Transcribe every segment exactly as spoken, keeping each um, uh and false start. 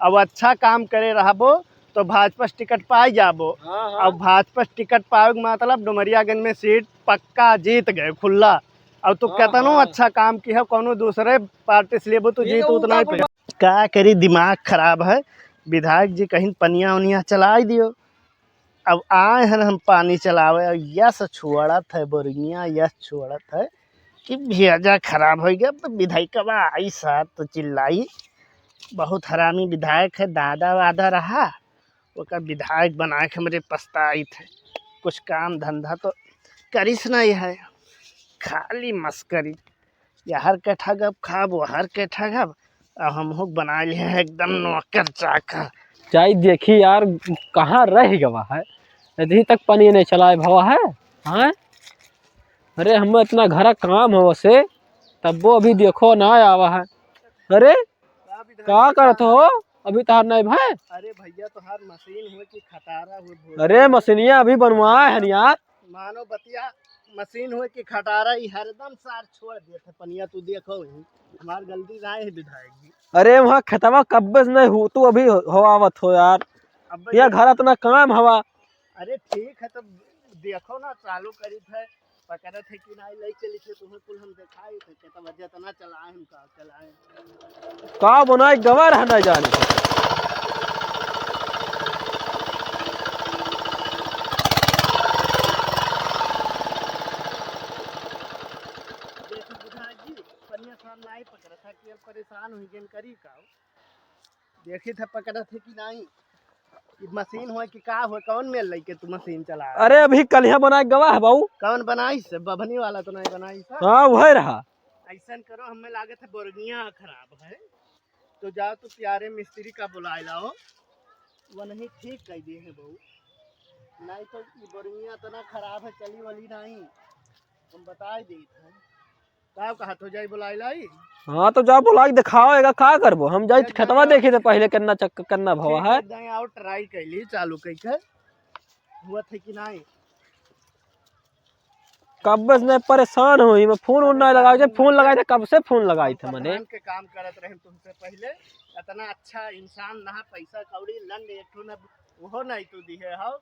अब अच्छा काम करे रहबो तो भाजपा से टिकट पाई जाबो। हाँ, हाँ। अब भाजपा से टिकट पावे के मतलब डुमरियागंज में सीट पक्का जीत गए खुल्ला। अब तू हाँ, केतनो हाँ। अच्छा काम किहे, कौनो दूसरे पार्टी से लेबो तो ये जीत वो उतना ही का पड़े। का करी, दिमाग खराब है। विधायक जी कहीं पनिया उनिया चलाई दियो। अब आए हैं हम पानी चलावे, और यस छोड़त है बोरिया, यस छोड़त है कि भेजा खराब हो गया। तो विधायकवा आई साथ तो चिल्लाई, बहुत हरामी विधायक है, दादा वादा रहा, ओकर विधायक बना के हमरे पछताइत है। कुछ काम धंधा तो करिस नहीं है, खाली मस्करी। यहर के ठगब खाब, वहर के ठगब, अब हमहू बना लिए हैं एकदम नौकर चाकर। जाई देखी यार, कहाँ रह गवा है, अभी तक पानी नहीं चलाए भवा है। हाँ, अरे, हमें इतना घरा काम हो से, तब वो अभी देखो ना आवा है। अरे, का करत हो? अभी तहार नहीं भाई। अरे भैया, तोहार मशीन हुए कि खटारा हुए, भोरे अरे, मशीनिया अभी बनवाए हन यार। मानो बतिया, मशीन हुए कि खटारा, ई हरदम सार छोड़ देत है पनिया। तू देखो ही, हमार गलती ना है विधायक जी। अरे, वहाँ खेतवा कब्बे से नहीं हो, तू अभी हो-, हवावत हो यार। अब ये भैया घर इतना काम हवा। अरे ठीक है, तो देखो ना, चालू करी थे, पकड़त है कि नहीं, ले चली थे, तुम्हें कुल हम दिखाई थे, कि तब जितना चलाए हम का चलाए। का बनाए गवा रहा ना जाने। देखो बुधाई जी, पनिया सार नहीं पकड़त है कि अब परेशान हुई गए, करी का? देखी था पकड़त है कि नहीं। ई मशीन होय कि का होय, कौन मेल लइके तू मशीन चला रहा अरे है? अभी कलिया बनाए गवा है बाऊ। कौन बनाई से? बभनी वाला तो नहीं बनाई से? हाँ, वही रहा। ऐसन करो, हमें लागत है बोरगिया खराब है, तो जाओ तो प्यारे मिस्त्री का बुलाए लाओ, वो नहीं ठीक कर दिए हैं बहू। नहीं तो ई बोरगिया इतना खराब है, चली वाली नहीं, हम बताए देत हैं। का कहत हो, जाई बुलाई लाई? हाँ, तो जा बुलाई दिखाओ, एका का करबो? हम जाई खेतवा देखी थे पहले, केतना चक-, केतना भवा है। ठीक है, जाई आओ, ट्राई कर ली, चालू कई के। हुआ थे कि नहीं? कब से नहीं परेशान होई, मैं फोन उन नहीं लगाई थे, फोन लगाई थे, कब से फोन लगाई थे मने। प्रधान के काम करत रहे तुमसे पहले, इतना अच्छा इंसान ना, पैसा कौड़ी लंड एक ठो ना, वो नहीं तू दिहे हो।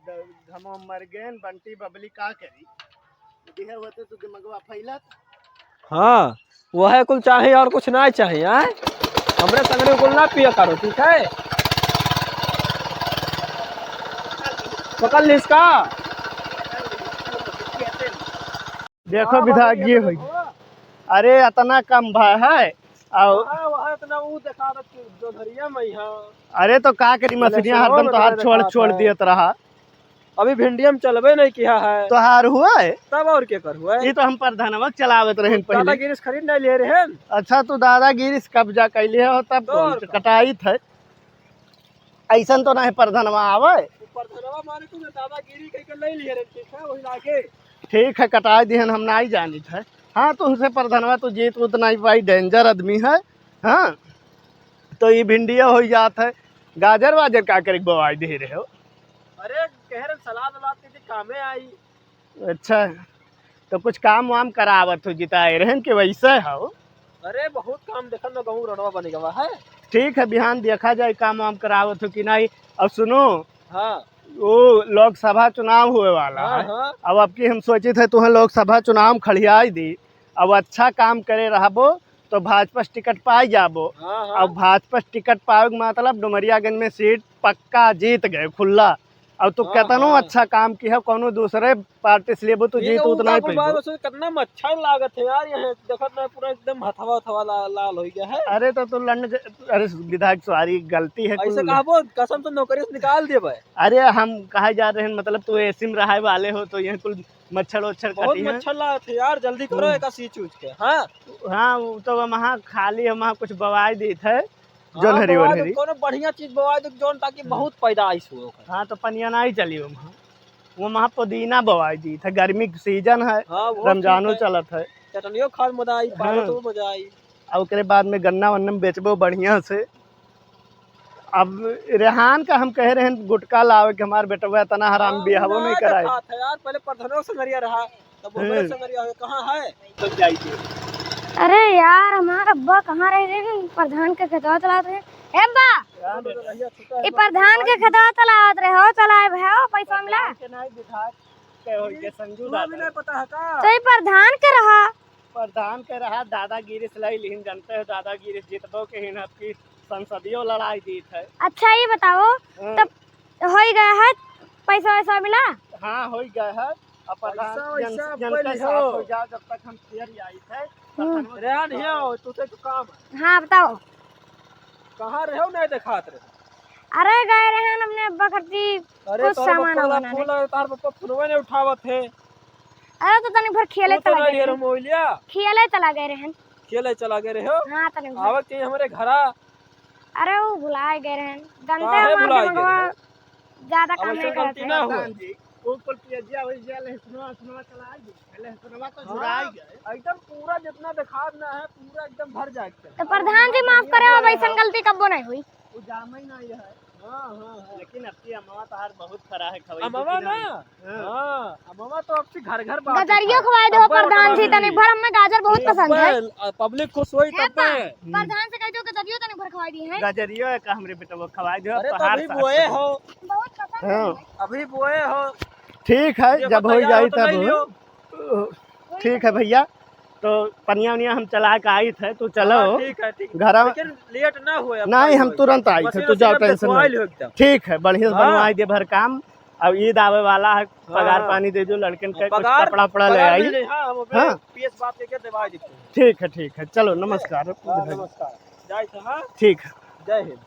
द-, हम मर गए, बंटी बबली का करी? दिहे होते तो दिमगवा फैलत। हाँ, वह कुल चाही और कुछ ना चाही, आय? हमरे संगरे कुल ना पिया करो, ठीक है? पकड़ लीस का? देखो विधायक जी होई। अरे, इतना कम भा है, और वहाँ, वहाँ इतना ऊ देखा रहा कि जोधरिया में ही, हाँ। अरे, तो का करी, मशीनिया हरदम तो हाथ छोड़, छोड़ दियत रहा। अभी भिंडिया में चलबे नहीं किया है। तोहार हुआ है? तब और के कर हुआ है? ये तो हम प्रधानवा के चलावत रहे पहले। दादागिरी से खरीद नहीं ले रहे हैं। अच्छा, तू दादागिरी से कब्जा कर लिए हो, तब तो कौन और से का? कटाई थे। ऐसन तो नहीं प्रधानवा आवे। ऊ प्रधानवा माने तू दादागिरी कह के ले लिए रे, ठीक है, वही लागे। ठीक है, कटाई दिहन, हम नहीं जानित है। हाँ, तो उनसे प्रधानवा तो जीत उत नहीं पाई, डेंजर आदमी है। हाँ, तो ये भिंडिया हो जात है, गाजर वाजर का करे बोआई दे रहे हो? अरे, कह रहे सलाद वलाद के कामे आई। अच्छा, तो कुछ काम वाम करावत हो जिताए रहन के वैसे हो? अरे, बहुत काम देखन न, गहूँ रोडवा बन गवा है। ठीक है, बिहान देखा जाए काम वाम करावत हो कि नहीं। अब सुनो, हाँ। वो लोकसभा चुनाव हुए वाला हाँ, है। हाँ। अब अबकी हम सोचित है तुहें लोकसभा चुनाव में खड़ियाई दी। अब अच्छा काम करे रहबो तो भाजपा से टिकट पाई जाबो। हाँ, हाँ। अब भाजपा से टिकट पावे के मतलब डुमरियागंज में सीट पक्का जीत गए खुल्ला। अब तू हाँ, केतनो हाँ। अच्छा काम किहे, कौनो दूसरे पार्टी से लेबो तो ये जीत वो उतना ही का बोल पैबो। बात है, कितना मच्छर लागत है यार, यहाँ देखत ना पूरा एकदम हथवा हथवा ला-, लाल हो गया है। अरे तो तू लंड ज-, अरे विधायक सॉरी गलती है ऐसे कुल। कहबो कसम से नौकरी से निकाल देबे। अरे हम कहा जा रहे हैं, मतलब तू एसी में रहे वाले हो तो यहाँ कुल मच्छर वच्छर बहुत कटी है। मच्छर लागत है यार, जल्दी करो हम्म। एका सींच उच के। हाँ। हाँ, वो तो वहाँ खाली है, वहाँ कुछ बवाई देत है। हाँ, जोन्हरी बवाई दो, वोन्हरी। कोनो बढ़िया चीज बवाई दो, जोन ताकि हम्म। बहुत पैदाइश हो ओकर। हाँ, तो पनिया नहीं चली वहाँ। वो वहाँ पुदीना बवाई देत है, गर्मी के सीजन है, हाँ, वो रमजानो ठीक है। चलत है। चटनियो खाए मजा आई, पाए हाँ। तो मजा आई। और ओकरे बाद में गन्ना वन्ना में बेचबो बढ़िया से। अब रेहान का हम कहे रहे गुटखा लावे के, हमार बेटवा इतना हराम हाँ, बियाहबो नहीं नहीं कराए। देखात है यार, पहले प्रधानो संगरिया रहा, तब ओकरे हम्म। संगरिया हो, कहाँ है? तब जाई के। अरे यार, हमार अब्बा कहाँ रह गए? प्रधान के खेतवा चलात रहे। ए अब्बा, ई प्रधान के खेतवा चलावत रहे हो, चलाए भे हो, पैसा मिला। प्रधान के नहीं, विधायक के होई के, संजू दादा। नहीं पता है का? तो ई प्रधान के रहा। प्रधान के रहा, दादागिरी से लई लिहिन, जानते हो दादागिरी जीतबो के हिन, आपकी संसदियो लड़ाई जीत है। अच्छा, ये बताओ, हाँ। तब होई गया है, पैसा वैसा मिला? हाँ, होई गया है। अब प्रधान पैसा वैसा जन, अब जन कोई के नहीं साथ हो। हो जाओ, जब तक हम फेर आई थे, हम्म। प्रधान रहन हियो, तू से तो काम है। हाँ, बताओ। कहाँ रहो, नहीं देखात रहे? अरे, गए रहन अपने अब्बा खर्ची अरे, कुछ तोर सामान पप्पा ला वामान फोन है। लगा, तार पप्पा फोनवा नहीं उठावत है। अरे, तो तनी भर खेले तू तो चला नहीं गए रहे रहन। मोबाइलिया। खेले चला गए रहन। खेले चला गए रहे हो? हाँ, तनी भर। आवत के हमरे घरा। अरे, वो भुलाए गए रहन। जानते काहे हैं, हमार भुलाए गए दिमागवा रहे? ज्यादा अब काम ऐसे नहीं करत गलती है। ना हो। प्रधान जी, वो कुल पियजिया हो गया, लहसुनवा, लहसुनवा चला गए। लहसुनवा तो हाँ, झुराई गए। एकदम पूरा जितना दिखात ना है, पूरा एकदम भर जाए के चाही। तो प्रधान जी, माफ करे, अब ऐसन गलती कब्बो नहीं हुई। वो जामे ही नहीं है। हाँ, हाँ, हाँ। लेकिन अब की अमवा तोहार बहुत फरा है, खवाई अमवा दो कि ना? नहीं? हाँ। हाँ, अमवा तो अब से घर घर बाटे गजरियो है। खवाई दो तब्बे प्रधान जी, ओकरा तनी भर, हमें गाजर बहुत पसंद है। तब्बे, पब्लिक खुश होई है तब्बे। बा? हम्म। प्रधान से कह दो गजरियो तनी भर खवाई दी है। गजरियो है का हमरे बेटवा खवाई दो, अरे तो तोहार अभी साथ बोए में। हो। बहुत पसंद हाँ। है। अभी बोए हो। ठीक है, देखो जब हो तैयार जाई हो तो तब। ले लियो। ठीक है भैया, तो पनिया उनिया हम चला के आई थे, तो चलो। हाँ, ठीक है, ठीक। घरा लेकिन लेट ना हुए अब नहीं, टाइम हम होई। तुरंत आई थे, मशीन तू उशीन जाओ, हम टेंशन देखवाई नहीं। लियो एकदम। ठीक है, बढ़िया से हाँ। बनवाई दे भर काम। अब ईद आवे वाला है, हाँ, पगार हाँ। पानी दे दो लड़कन के, कुछ पगार, कपड़ा उपड़ा ले पगार आई। मिले, हाँ, हम अपने हाँ। पीएस बाप लेके देवाई देते हैं। ठीक है, ठीक है, चलो नमस्कार। हाँ, नमस्कार। जाए थे, हाँ? ठीक है। जय हिंद।